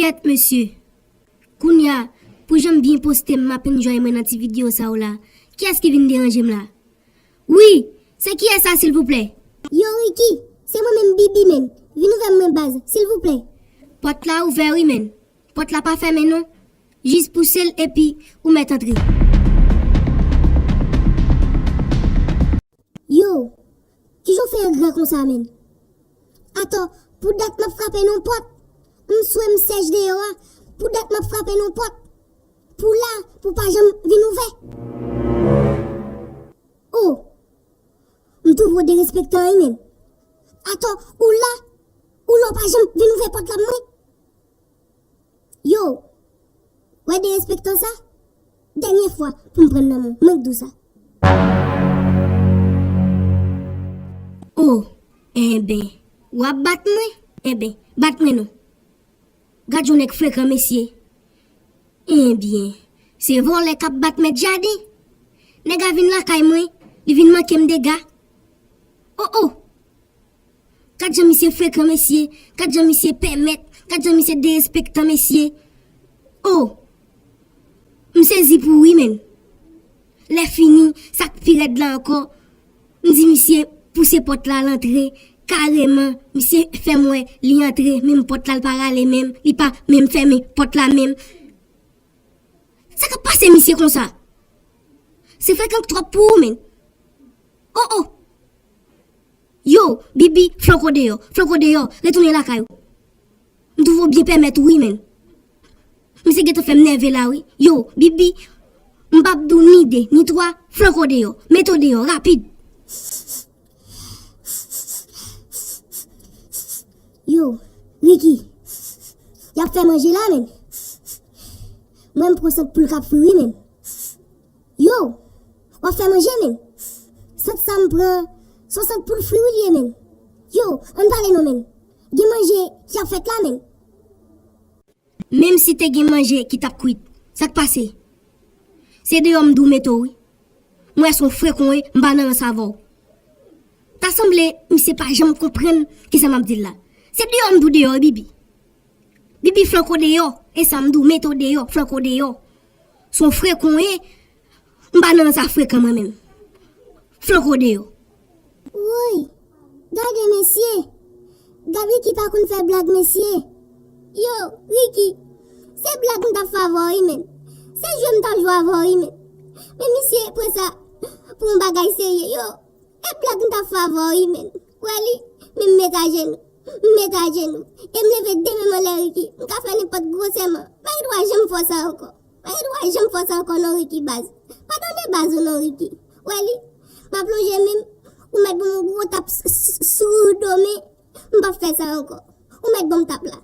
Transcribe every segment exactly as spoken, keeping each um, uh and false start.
Kèt, mesye. Kounye a, pou jan m byen poste m, m ap enjoy mwen nan ti videyo sa yo la. Kiyès ki vin deranje m la? Wi, se kiyès sa, silvouplè? Yo, Ricky, se mwen menm, Bibi, menn. Vin ouvè m, mwen, baz, silvouplè. Pòt la ouvè, wi, menn. Pòt la pa fèmen, non. Jis pouse l, epi ou mèt antre. Yo, kijan w fè engra konsa, menn? Atò, pou dat m ap frape nan pòt. M swe, m sèch deyò a. Pou dat m ap frape nan pòt. Pou la, pou pa janm vin ouvè. O, m twouve w derespektan, wi, menn. Atò, ou la, ou la w pa janm vin ouvè pòt la pou mwen. Yo, wè derespektan sa? Dènye fwa pou m pran nan men w, mwen k di w sa. O, enben, w ap bat mwen? Enben, bat mwen non. Gad yon nèg frekan, mesye. Enben, se vòlè k ap bat mèt jaden. Nèg la vin lakay mwen, li vin manke m dega. O, o! Gad jan misye frekan, mesye. Gad jan misye pèmèt. Gad jan misye derespektan, mesye. O! M sezi pou ou wi, menn. Lè fini, sa k pi rèd la ankò, m di misye pouse pòt la, l antre. Kareman, misye fè m wè li antre, menm pòt la, l pa rale menm, li pa menm fèmen pòt la menm. Sa k ap pase misye konsa? Se frekan twòp pou ou, menn. O, o! Yo, Bibi, flanke w deyò, flanke w deyò, retounen lakay ou. M twouve w byen pèmèt ou wi, menn. Misye gentan fè m nève la wi. Yo, Bibi, m p ap di w ni de, ni twa, flanke w deyò, mete w deyò, rapid. Yo, Ricky, y ap fè manje la, menn. Mwen, m pran sant poul k ap fri wi, menn. Yo, w ap fè manje, menn. Sant sa m pran, se yon sant poul fri wi li ye, menn. Yo, ann pale non, menn. Gen manje k ap fèt la, menn. Menm si te gen manje ki t ap kwit, sa k pase? Se deyò m di w mete w wi. M wè se yon frekan w ye, m pa nan rans avè w. Ta sanble misye pa janm konprann kisa m ap di l la. Se deyò m di w deyò wi, Bibi. Bibi, flanke w deyò, e sa m di w, mete w deyò, flanke w deyò. Se yon frekan w ye, m pa nan sa frekan mwen menm. Flanke w deyò. Woy, gade mesye. Gad Ricky pa konn fè blag, mesye. Yo, Ricky, se blag m t ap fè avè w wi, menn. Se jwe m t ap jwe avè w wi, menn. Men misye pran sa pou yon bagay serye, yo. E blag m t ap fè avè w wi, menn. Ou wè li, men m met ajenou. M met ajenou. E m leve de men m anlè, Ricky. M ka fè nenpòt gwosè man. M pa gen dwa janm fè w sa ankò. M pa gen dwa janm fè w sa ankò non, Ricky, baz. Padone baz ou non, Ricky. Ou wè li, m ap lonje men m. Ou mèt ban m yon gwo tap s-, s-, sou do men. M p ap fè sa ankò. Ou mèt ban m tap la.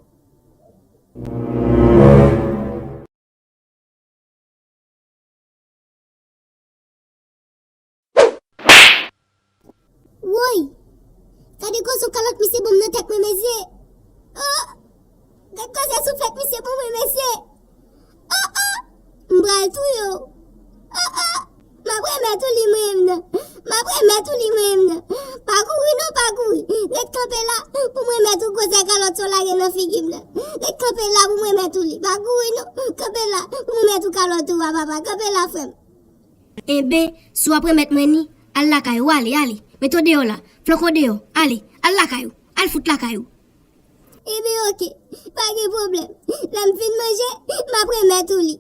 Woy! Gade koze kalòt misye ban m nan tèt mwen, mesye! Oh! Gad koze souflèt misye ban mwen, mesye! Oh, oh! M pral touye w! Oh, oh! M ap remèt ou li mwen menm nan. M ap remèt ou li mwen menm nan. Pa kouri non, pa kouri. Ret kanpe la pou m remèt ou gwosè kalòt sa w lage nan figi m nan. Ret kanpe la pou m remèt ou li. Pa kouri non. Kanpe la pou m remèt ou kalòt ou a, papa. Kanpe la, frè m. Enben, si w ap remèt mwen li, al lakay ou, ale, ale. Mete w deyò la. Flanke w deyò. Ale, al lakay ou. Al fout lakay ou. Enben, oke. Pa gen pwoblèm. Lè m fin manje, m ap remèt ou li.